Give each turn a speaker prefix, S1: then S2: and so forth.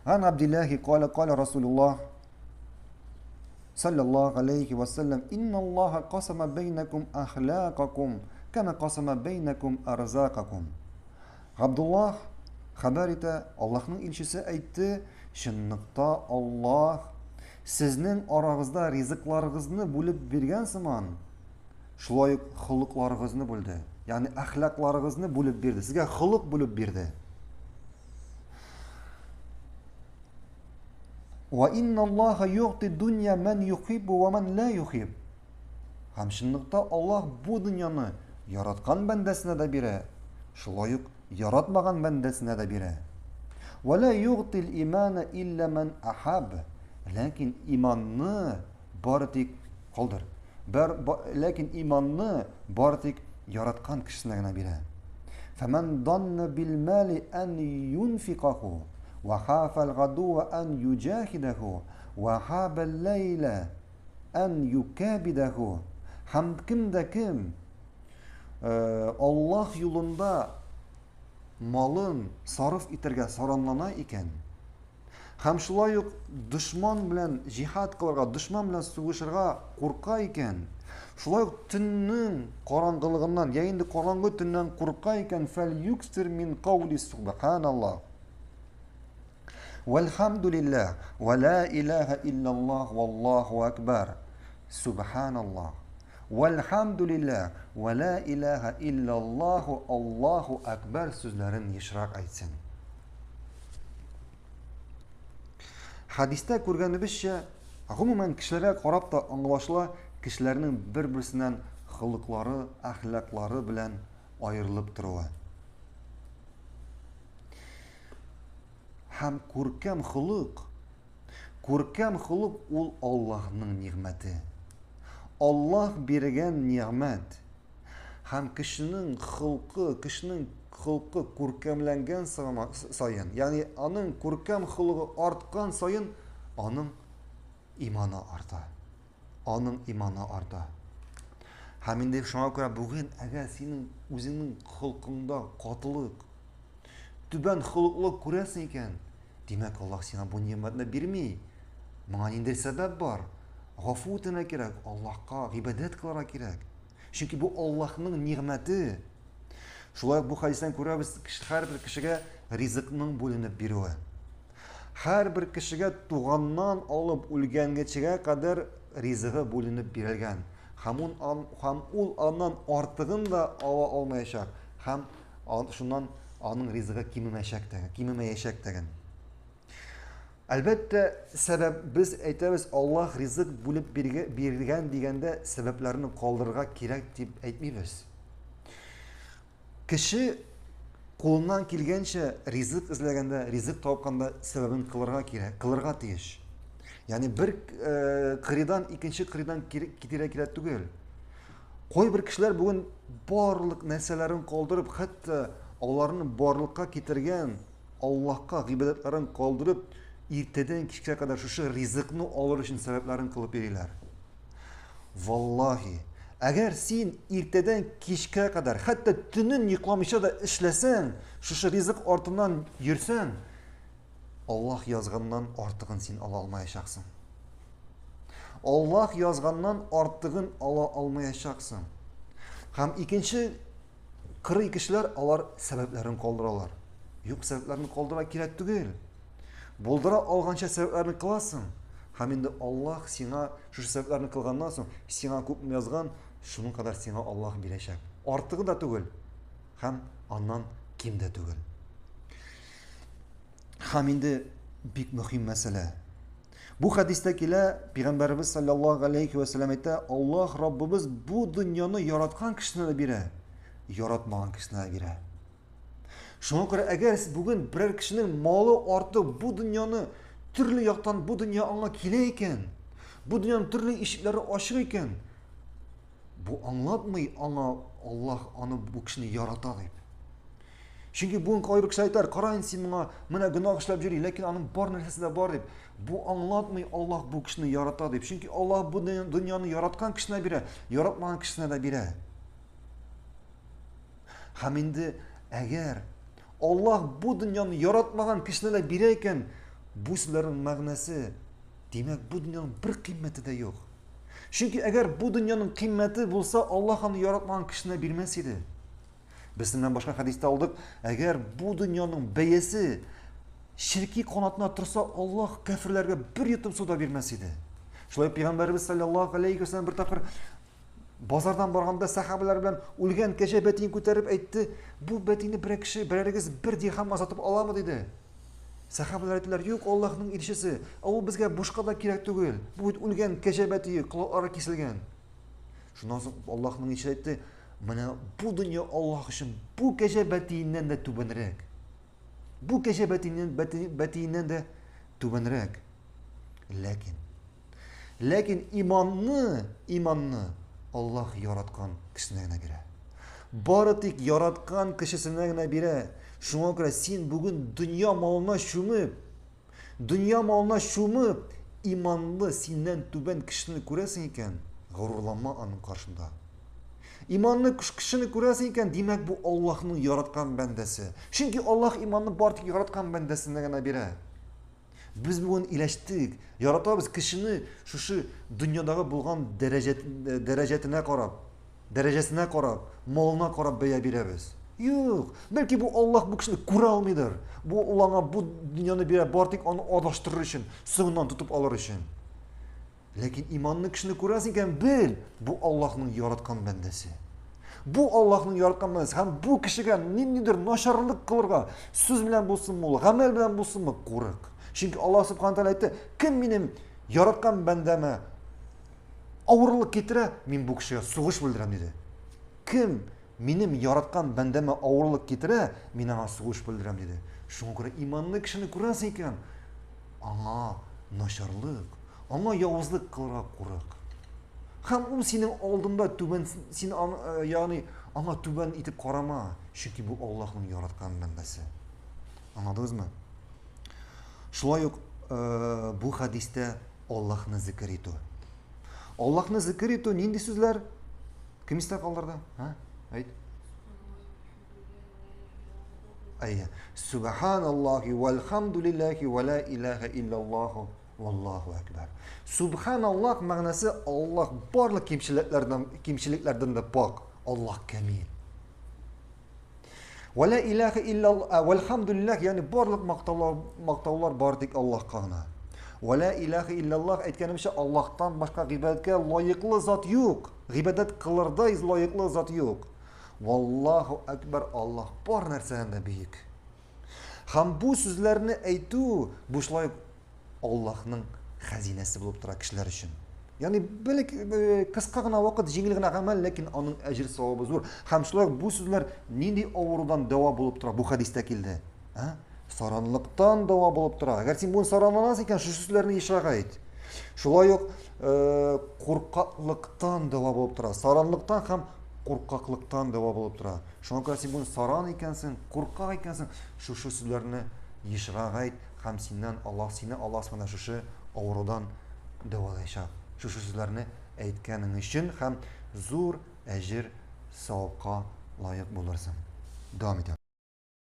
S1: Ган Абдиллахи кала кала Расулуллах саллаллаху алейхи вассалям, инна Аллаха касама бейнакум ахлакакум, кама касама бейнакум арзакакум. Габдуллах хәбәр итә, Аллаһның илчесе әйтте, чынлыкта Аллаһ сезнең арагызда ризыкларыгызны бүлеп биргән сыман, шулай ук холыкларыгызны бүлде. Ягъни әхлакларыгызны бүлеп бирде. Сезгә холык бүлеп бирде. Ва инна Аллаха югти дунья ман юхиббу ва ман ла юхиб. Һәм чынлыкта Аллаһ бу дөньяны яраткан бәндәсенә дә бирә, шулай ук яратмаган бәндәсенә дә бирә. Ва ла югтил имана илля ман ахаб. Ләкин иманны бары тик калдыр. Бер, ба, ләкин иманны бары тик яраткан кешесенә генә бирә. Фәмән данна бил мали ан юнфикаху ва хафал гадуа ан юҗахидаху ва хабал ләйла ан юкабидаху. Һәм кем дә кем Аллаһ юлында малын сарыф итәргә саранлана икән, һәм шулай ук дошман белән җиһад кылырга, дошман белән сугышырга курка икән, шулай ук төннең караңгылыгыннан, я инде караңгы төннән курка икән, фәл юксир мин каули субханаллах. Вәлхамдулиллах, ва ла илаһа иллаллах, валлаху акбар. Субханаллах. Вәлхамдулиллах, ва ла илаһа иллаллаху, Аллаху акбар сүзләрен ешрак әйтсен. Хәдистә күргәнебезчә, гомумән кешеләргә карап та аңлашыла, кешеләрнең бер-берсеннән холыклары, әхлаклары белән аерылып торуы. Һәм күркәм холык, күркәм холык ул Аллаһның нигъмәте. Аллаһ биргән нигъмәт. Һәм кешенең холкы, кешенең холкы күркәмләнгән саен, ягъни аның күркәм холыгы арткан саен, аның иманы арта. Аның иманы арта. Һәм инде шуңа күрә бүген әгәр синең үзеңнең холкыңда катылык, түбән холыклы күрәсең икән, димәк, Аллаһ сиңа бу нигъмәтне бирми. Моңа ниндидер сәбәп бар. Гафу үтенергә кирәк, Аллаһка гыйбадәт кылырга кирәк. Чөнки бу Аллаһның нигъмәте. Шулай ук бу хәдистән күрәбез, һәрбер кешегә ризыкның бүленеп бирүе. Һәрбер кешегә туганнан алып үлгәнгәчегә кадәр ризыгы бүленеп бирелгән. Һәм ул, һәм ул аннан артыгын да ала алмаячак, һәм шуннан аның ризыгы кимемәчәк тә, кимемәячәк тәген. Әлбәттә, сәбәп без әйтәбез, Аллаһ ризык бүлеп биргән дигәндә сәбәпләрне калдырырга кирәк дип әйтмибез. Кеше кулыннан килгәнчә ризык эзләгәндә, ризык тапканда сәбәбен кылырга кирәк, кылырга тиеш. Ягъни бер э, кырыйдан икенче кырыйдан китәргә кирәк түгел. Кайбер кешеләр бүген барлык нәрсәләрен калдырып, хәтта аларны барлыкка китергән Аллаһка гыйбадәтләрен калдырып, иртәдән кичкә кадәр шушы ризыкны алыр өчен сәбәпләрен кылып йөриләр. Валлаһи, әгәр син иртәдән кичкә кадәр, хәтта төнен йокламыйча да эшләсәң, шушы ризык артыннан йөрсәң, Аллаһ язганнан артыгын син ала алмаячаксың. Аллаһ язганнан артыгын ала алмаячаксың. Һәм икенче кырый кешеләр алар сәбәпләрен калдыралар. Юк, сәбәпләрне калдыра кирәк түгел. Булдыра алганча сәбәпләрне кыласың. Һәм инде Аллаһ сиңа шушы сәбәпләрне кылганнан соң, сиңа күпме язган, шуның кадәр сиңа Аллаһ бирәчәк. Артыгы да түгел, һәм аннан ким дә түгел. Һәм инде бик мөһим мәсьәлә. Бу хәдистә килә, Пәйгамбәребез саллаллаһу алейхи ва сәлләм әйтә, Аллаһ Раббыбыз бу дөньяны яраткан кешесенә дә бирә, яратмаган кешесенә дә бирә. Шуңа күрә әгәр бүген берәр кешенең малы артып, бу дөньяны төрле яктан бу дөнья аңа килә икән, бу дөньяның төрле ишекләре ачык икән, бу аңлатмый аңа Аллаһ аны бу кешене ярата дип. Чөнки бүген кайбер кеше әйтәр, кара инде син моңа менә гөнаһ эшләп йөри, ләкин аның бар нәрсәсе дә бар дип. Бу аңлатмый Аллаһ бу кешене ярата дип. Чөнки Аллаһ бу дөньяны яраткан кешенә бирә, яратмаган кешесенә дә бирә. Һәм инде әгәр Аллаһ бу дөньяны яратмаган кешенә дә бирә икән, Бу сүзләрнең мәгънәсе, димәк, бу дөньяның бер кыйммәте дә юк. Чөнки әгәр бу дөньяның кыйммәте булса, Аллаһ аны яратмаган кешенә бирмәс иде. Без сеннән башка хәдистә алдык, әгәр бу дөньяның бәясе черки канатына торса, Аллаһ кәферләргә бер йотым су да бирмәс иде. Шулай пәйгамбәребез саллаллаһу алейхи вәсәлләм бер тапкыр базардан барганда сәхабәләр белән үлгән кәҗә бәтиен күтәреп әйтте, бу бәтине берәр кеше, берәрегез бер дирхамга сатып аламы диде. Сәхабәләр әйттеләр, юк, Аллаһның илчесе, ә ул безгә бушка да кирәк түгел. Бу бит үлгән кәҗә бәтие, колаклары киселгән. Шуннан соң Аллаһның илчесе әйтте, менә бу дөнья Аллаһ өчен бу кәҗә бәтиеннән дә түбәнрәк. Бу кәҗә бәтиеннән, бәтиеннән дә түбәнрәк. Ләкин Ләкин иманны, иманны Аллаһ яраткан кешесенә генә бирә. Бары тик яраткан кешесенә генә бирә. Шуңа күрә син бүген дөнья малына чумып, дөнья малына чумып, иманлы синнән түбән кешене күрәсең икән, горурланма аның каршында. Иманлы кешене күрәсең икән, димәк бу Аллаһның яраткан бәндәсе. Чөнки Аллаһ иманны бары тик яраткан бәндәсенә генә бирә. Без бүген иләштек, яратабыз кешене шушы дөньядагы булган дәрәҗәтенә карап, дәрәҗәсенә карап, малына карап бәя бирәбез. Юк, бәлки бу Аллаһ бу кешене күрә алмыйдыр. Бу ул аңа бу дөньяны бирә, бар тик аны адаштырыр өчен, соңыннан тотып алыр өчен. Ләкин иманлы кешене күрәсең икән, бел, бу Аллаһның яраткан бәндәсе. Бу Аллаһның яраткан бәндәсе һәм бу кешегә ниндидер начарлык кылырга, сүз белән булсынмы ул, гамәл белән булсынмы, курык. Чөнки Аллаһ субхана тәгалә әйтте, кем минем яраткан бәндәмә авырлык китерә, мин бу кешегә сугыш белдерәм диде. Кем минем яраткан бәндәмә авырлык китерә, мин аңа сугыш белдерәм диде. Шуңа күрә иманлы кешене күрәсең икән, аңа начарлык, аңа явызлык кылырга курык. Һәм ул синең алдында түбән, син э, ягъни аңа түбән итеп карама, чөнки бу Аллаһның яраткан бәндәсе. Аңладыгызмы? Шулай ук э, бу хәдистә Аллаһны зикер итү. Аллаһны зикер итү нинди сүзләр? Кем истә калдырды? Һа? Әйт. Әйе. Субханаллахи вальхамдулиллахи ва ла илаһа иллаллаху валлаху акбар. Субханаллах мәгънәсе Аллаһ барлык кимчелекләрдән кимчелекләрдән дә пак. Аллаһ камил. Ва ла илаһа иллаллах вальхамдулиллах, ягъни барлык мактаулар мактаулар бар тик Аллаһка гына. Ва ла илаһа иллаллах әйткәнемчә Аллаһтан башка гыйбадәткә лаеклы зат юк. Гыйбадәт кылырдай лаеклы зат юк. Валлаху әкбәр, Аллаһ бар нәрсәдән дә бөек. Һәм бу сүзләрне әйтү бу шулай Аллаһның хәзинәсе булып тора кешеләр өчен. Ягъни белек э, кыска гына вакыт, җиңел генә гамәл, ләкин аның әҗер савабы зур. Һәм шулай бу сүзләр нинди авырудан дәва булып тора? Бу хәдистә килде. Ә? Саранлыктан дәва булып тора. Әгәр син бүген саранланасың икән, шушы сүзләрне ешрак әйт. Шулай ук э, куркаклыктан дәва булып тора. Саранлыктан һәм куркаклыктан дәва булып тора. Шуңа күрә син бүген саран икәнсең, куркак икәнсең, шушы сүзләрне ешрак әйт һәм синнән Аллаһ сине Аллаһ субхана шушы авырудан дәвалаячак. Шушы сүзләрне әйткәнең өчен һәм зур әҗер савапка лаек булырсың. Дәвам итәм.